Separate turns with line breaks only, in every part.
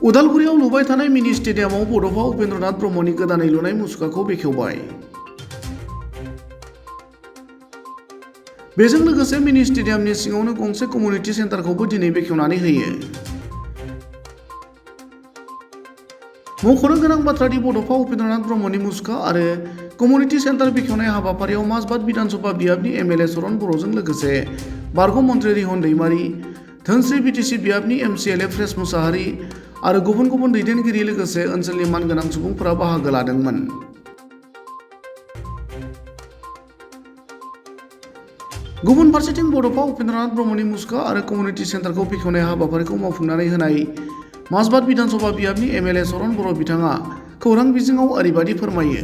उदालगुरियाव लुबाय थानाय मिनि स्टेडियामाव बड'फा उपेन्द्रनाथ ब्रह्मनि गोदानै लुनाय मुसुखाखौ बेखेवबाय। बेजों लोगोसे मिनि स्टेडियामनि सिङावनो गंसे कमिउनिटि सेन्टारखौबो दिनै बेखेवनानै होयो। मख'नो गोनां बाथ्रादि बड'फा उपेन्द्रनाथ ब्रह्मनि मुसुखा आरो कमिउनिटि सेन्टार बेखेवनाय हाबाफारियाव माजबाद बिधानसभा बियाबनि एमएलए चरण बर'जों लोगोसे बारग' मन्त्रि रिहन दैमारी, धोनस्री बिटिसि बियाबनि एमसिएलए प्रेस मुसाहारि आरो गुबुन गुबुन दैदेनगिरि लोगोसे ओनसोलनि मानगोनां सुबुंफोरा बाहागो लादोंमोन। गुबुन फारसेथिं बड'फा उपेन्द्रनाथ ब्रह्मनि मुसुखा आरो कमिउनिटि सेन्टारखौ बेखेवनाय हाबाफारिखौ मावफुंनानै होनाय माजबाद बिधानसभा बियाबनि एमएलए चरण बर' बिथाङा खौरां बिजोङाव ओरैबायदि फोरमायो।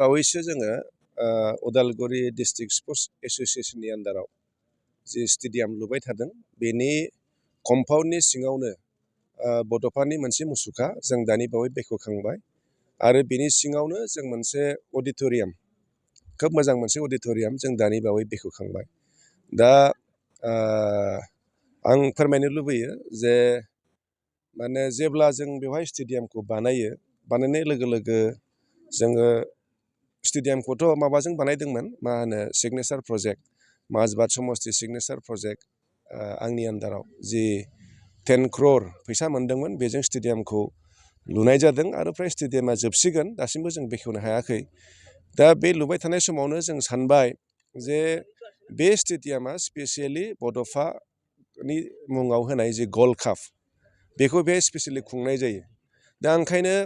बावैसो जोङो उदालगुरि डिस्ट्रिक्ट स्पर्ट्स एस'सिएशननि आन्दाराव जि स्टेडियाम लुबाय थादों बेनि कम्पाउन्डनि सिङावनो बड'फानि मोनसे मुसुखा जों दानि बावै बेखेवखांबाय आरो बेनि सिङावनो जों मोनसे अडिट'रियाम, खोब मोजां मोनसे अडिट'रियाम जों दानि बावै बेखेवखांबाय। दा आं फोरमायनो लुबैयो जे माने जेब्ला जों बेवहाय स्टेडियामखौ बानायो, बानायनाय लोगो लोगो जोङो स्टेडियामखौथ' माबाजों बानायदोंमोन, मा होनो सिगनेचार प्रजेक्ट, माजबाद समष्टि सिगनेचार प्रजेक्ट आंनि आन्दाराव जि 10 crore फैसा मोनदोंमोन बेजों स्टेडियामखौ लुनाय जादों आरो फ्राय स्टेडियामा जोबसिगोन, दासिमबो जों बेखेवनो हायाखै। दा बे लुबाय थानाय समावनो जों सानबाय जे बे स्टेडियामा स्पेसियेलि बड'फानि मुङाव होनाय जि गल्ड काप बेखौ बे स्पेसियेलि खुंनाय जायो। दा ओंखायनो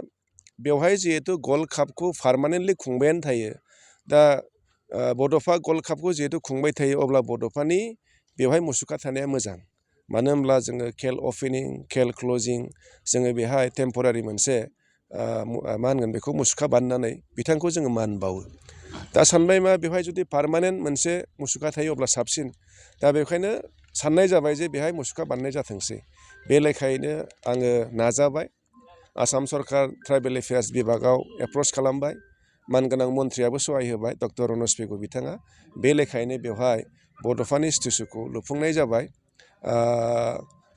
बेवहाय जिहेतु गल्ड कापखौ पारमानेन्टलि खुंबायानो थायो, दा बड'फा गल्ड कापखौ जिहेतु खुंबाय थायो अब्ला बड'फानि बेवहाय मुसुखा थानाया मोजां। मानो होनब्ला जोङो खेल अपेनिं, खेल क्लजिं जोङो बेहाय टेम्परारि मोनसे मा होनगोन बेखौ मुसुखा बानायनानै बिथांखौ जोङो मान बावो। दा सानबाय मा बेवहाय जुदि पारमानेन्ट मोनसे मुसुखा थायो अब्ला साबसिन। दा बेखायनो साननाय जाबाय जे बेहाय मुसुखा बानायनाय जाथोंसै। बे लेखायैनो आङो नाजाबाय, आसाम सरकार ट्राइबेल एफेयार्स बिभागाव एप्रच खालामबाय, मानगोनां मन्थ्रियाबो सहाय होबाय डक्टर रनज पेगु बिथाङा। बे लेखायैनो बेवहाय बड'फानि स्टेचुखौ लुफुंनाय जाबाय।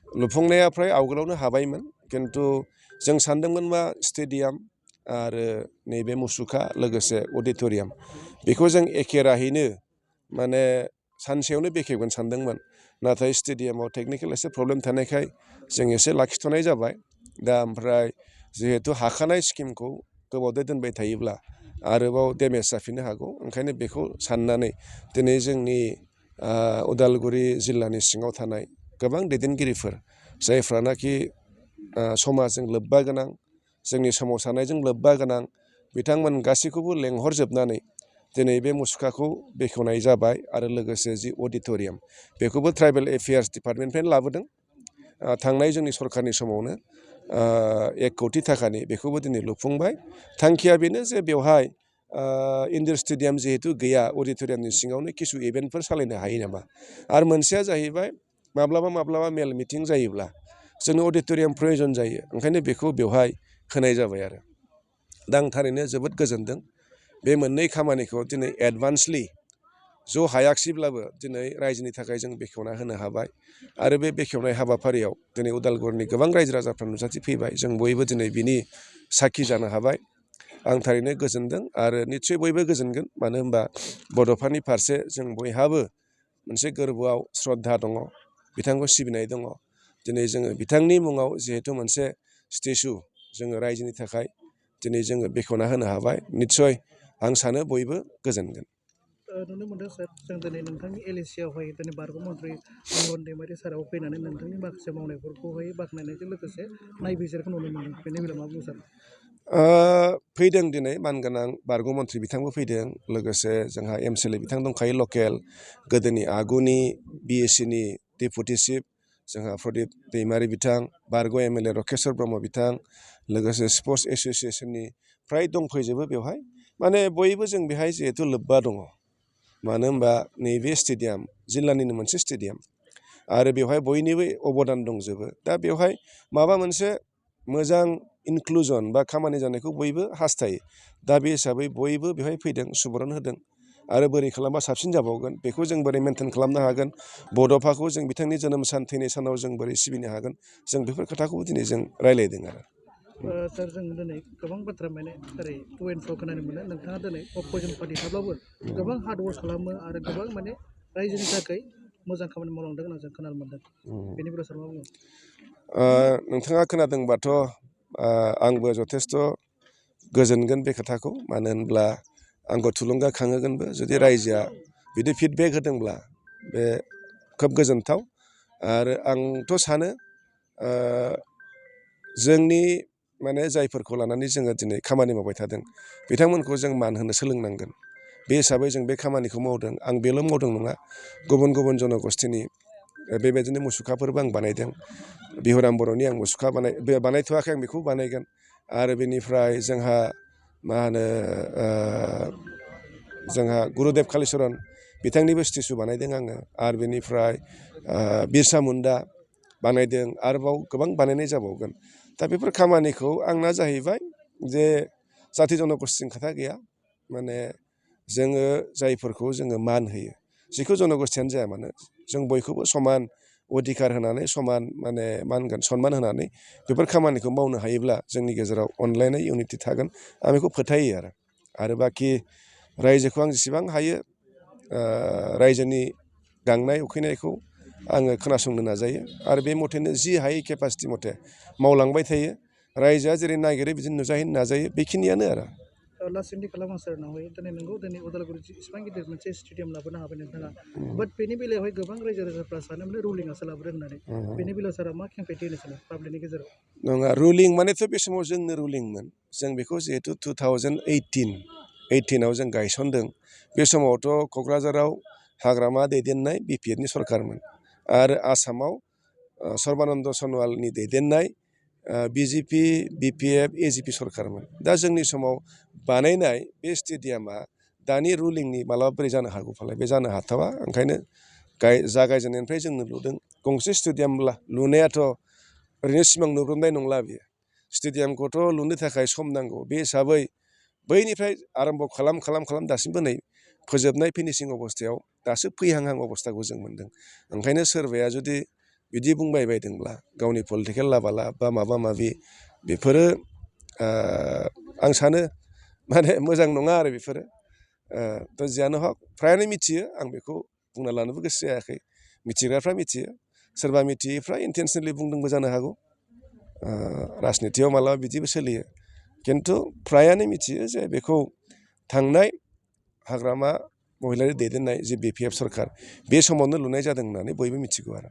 लुफुंनाया फ्राय आवगोलावनो हाबायमोन, खिन्थु जों सानदोंमोन मा स्टेडियाम आरो नैबे मुसुखा लोगोसे अडिट'रियाम बेखौ जों एखे राहैनो माने सानसेयावनो बेखेवगोन सानदोंमोन, नाथाय स्टेडियामाव टेकनिकेल एसे प्रब्लेम थानायखाय जों एसे लाखिथ'नाय जाबाय। दा ओमफ्राय जिहेथु हाखानाय स्किमखौ गोबावदो दोनबाय थायोब्ला आरोबाव डेमेज जाफिननो हागौ, ओंखायनो बेखौ साननानै दिनै जोंनि उदालगुरि जिल्लानि सिङाव थानाय गोबां दैदेनगिरिफोर जायफ्रानाखि समाजजों लोब्बा गोनां, जोंनि सोमावसारनायजों लोब्बा गोनां, बिथांमोन गासैखौबो लेंहरजोबनानै दिनै बे मुसुखाखौ बेखेवनाय जाबाय आरो लोगोसे जि अडिट'रियाम बेखौबो ट्राइबेल एफेयार्स डिपार्टमेन्टनिफ्रायनो लाबोदों। थांनाय जोंनि सरकारनि समावनो 1 कौटि थाखानि बेखौबो दिनै लुफुंबाय। थांखिया बेनो जे बेवहाय इनड'र स्टेडियाम जिहेतु गैया, अडिट'रियामनि सिङावनो किसु इभेन्टफोर सालायनो हायो नामा। आरो मोनसेया जाहैबाय माब्लाबा मेल मिटिं जायोब्ला जोंनो अडिट'रियाम प्रयजन जायो, ओंखायनो बेखौ बेवहाय होनाय जाबाय आरो। दा आं थारैनो जोबोद गोजोनदों बे मोननै खामानिखौ दिनै एडभान्सलि ज' हायाखिसैब्लाबो दिनै रायजोनि थाखाय जों बेखेवना होनो हाबाय आरो बे बेखेवनाय हाबाफारियाव दिनै उदालगुरिनि गोबां रायजो राजाफ्रा नुजाथिफैबाय, जों बयबो दिनै बिनि साखि जानो हाबाय। आं थारैनो गोजोनदों आरो निस्सय बयबो गोजोनगोन, मानो होनबा बड'फानि फारसे जों बयहाबो मोनसे गोरबोआव श्रद्धा दङ, बिथांखौ सिबिनाय दङ। दिनै जोङो बिथांनि मुङाव जिहेथु मोनसे स्टेचु जोङो रायजोनि थाखाय दिनै जोङो बेखेवना होनो हाबाय, निस्सय आं सानो बयबो गोजोनगोन।
नुनो मोनदों सार, जों दिनै नोंथांनि एलएसियावहाय दिनै बारग' मन्थ्रि रिहन दैमारी साराव फैनानै नोंथांनि माखासे मावनायफोरखौहाय बाख्नायनायजों लोगोसे नायबिजिरखौ नुनो मोनदों, बेनि बेलायाव मा बुंनो सार?
फैदों दिनै मानगोनां बारग' मन्थ्रि बिथांबो फैदों, लोगोसे जोंहा एमसिएलए बिथां दंखायो लकेल, गोदोनि आगुनि बिएसिनि डेपुटि चिफ जोंहा प्रदीप दैमारी बिथां, बारग' एमएलए रकेश्वर ब्रह्म बिथां, लोगोसे स्पर्ट्स एस'सिएशननि फ्राय दंफैजोबो बेवहाय। माने बयबो जों बेहाय जिहेथु लोब्बा दङ, मानो होनबा नैबे स्टेडियाम जिल्लानिनो मोनसे स्टेडियाम आरो बेवहाय बयनिबो अबदान दंजोबो। दा बेवहाय माबा मोनसे मोजां इनक्लुजन बा खामानि जानायखौ बयबो हास्थायो। दा बे हिसाबै बयबो बेवहाय फैदों, सुबुरुन होदों आरो बोरै खालामबा साबसिन जाबावगोन बेखौ जों बोरै मेनटेन खालामनो हागोन बड'फाखौ जों बिथांनि जोनोम सान थैनाय सानाव जों बोरै सिबिनो हागोन जों बेफोर खोथाखौ दिनै जों रायज्लायदों आरो
सार जों दिनै गोबां बाथ्रा माने ओरै टु एन्ड फ्र खोनानो मोनो नोंथाङा दिनै अप'जिसन पार्टि थाब्लाबो गोबां हार्ड वर्क खालामो आरो गोबां माने रायजोनि थाखाय मोजां खामानि मावलांदों होनना जों खोनानो मोनदों बेनि बेलायाव सार मा बुङो
नोंथाङा खोनादोंबाथ' आंबो जथेस्थ' गोजोनगोन बे खोथाखौ मानो होनब्ला आंखौ थुलुंगाखांहोगोनबो जुदि रायजोआ बिदि फिडबेक होदोंब्ला बे खोब गोजोनथाव आरो आंथ' सानो जोंनि माने जायफोरखौ लानानै जोङो दिनै खामानि मावबाय थादों बिथांमोनखौ जों मान होनो सोलोंनांगोन बे हिसाबै जों बे खामानिखौ मावदों आं बेल' मावदों नङा गुबुन गुबुन जन'गस्थिनि बेबायदिनो मुसुखाफोरबो आं बानायदों बिहुराम बर'नि आं मुसुखा बानायथ'वाखै आं बेखौ बानायगोन आरो बेनिफ्राय जोंहा मा होनो जोंहा गुरुदेब कालिचरन बिथांनिबो स्टेचु बानायदों आङो आरो बेनिफ्राय बिरसा मुन्डा बानायदों आरोबाव गोबां बानायनाय जाबावगोन दा बेफोर खामानिखौ आंना जाहैबाय जे जाथि जन'गस्थिनि खोथा गैया माने जोङो जायफोरखौ जोङो मान होयो जिखौ जन'गस्थियानो जाया मानो जों बयखौबो समान अधिकार होनानै समान माने मा होनगोन सनमान होनानै बेफोर खामानिखौ मावनो हायोब्ला जोंनि गेजेराव अनलायनाय इउनिटि थागोन आं बेखौ फोथायो आरो बाखि रायजोखौ आं जेसेबां हायो रायजोनि गांनाय उखैनायखौ आङो खोनासंनो नाजायो आरो बे मथेनो जि हायै केपासिटि मथे मावलांबाय थायो रायजोआ जेरै नागिरो बिदिनो नुजाहैनो नाजायो बेखिनियानो आरो
लास्ट सोंथि खालामो सार नावहाय दिनै नोंगौ दिनै उदालगुरि इसिबां गिदिर मोनसे स्टेडियाम लाबोनो हाबाय नोंथाङा बाट बेनि बेलायावहाय गोबां रायजो राजाफ्रा सानो माने रुलिंआसो लाबोदों होननानै बेनि बेलायाव सारा मा खेंफेरथि होनो सानो पाब्लिकनि गेजेराव
नङा रुलिं मानेथ' बे समाव जोंनो रुलिंमोन जों बेखौ जिहेतु 2018 जों गायसनदों बे समावथ' क'क्राझाराव हाग्रामा दैदेननाय बिपिएफनि सरखारमोन आरो आसामाव सर्बानन्द सन'वालनि दैदेननाय बिजेपि बिपिएफ एजिपि सरखारमोन दा जोंनि समाव बानायनाय बे स्टेडियामा दानि रुलिंनि मालाबा बोरै जानो हागौ फालाय बे जानो हाथावा ओंखायनो जागायजेननायनिफ्राय जोंनो लुदों गंसे स्टेडियाम लुनायाथ' ओरैनो सिमां नुब्रोमनाय नंला बियो स्टेडियामखौथ' लुनो थाखाय सम नांगौ बे हिसाबै बैनिफ्राय आरम्भ खालाम दासिमबो नै फोजोबनाय फिनिसिं अबस्थायाव दासो फैहांहां अबस्थाखौ जों मोनदों ओंखायनो सोरबाया जुदि बिदि बुंबाय बायदोंब्ला गावनि पलिटिकेल लाबालाब बा माबा माबि बेफोरो आं सानो माने मोजां नङा आरो बेफोरो थ' जियानो हक फ्रायानो मिथियो आं बेखौ बुंना लानोबो गोसो जायाखै मिथिग्राफ्रा मिथियो सोरबा मिथियैफ्रा इन्टेनसनेलि बुंदोंबो जानो हागौ राजनितियाव मालाबा बिदिबो सोलियो खिन्थु फ्रायानो मिथियो जे बेखौ थांनाय हाग्रामा महिलारि दैदेननाय जि बिपिएफ सरखार बे समावनो लुनाय जादों होननानै बयबो मिथिगौ आरो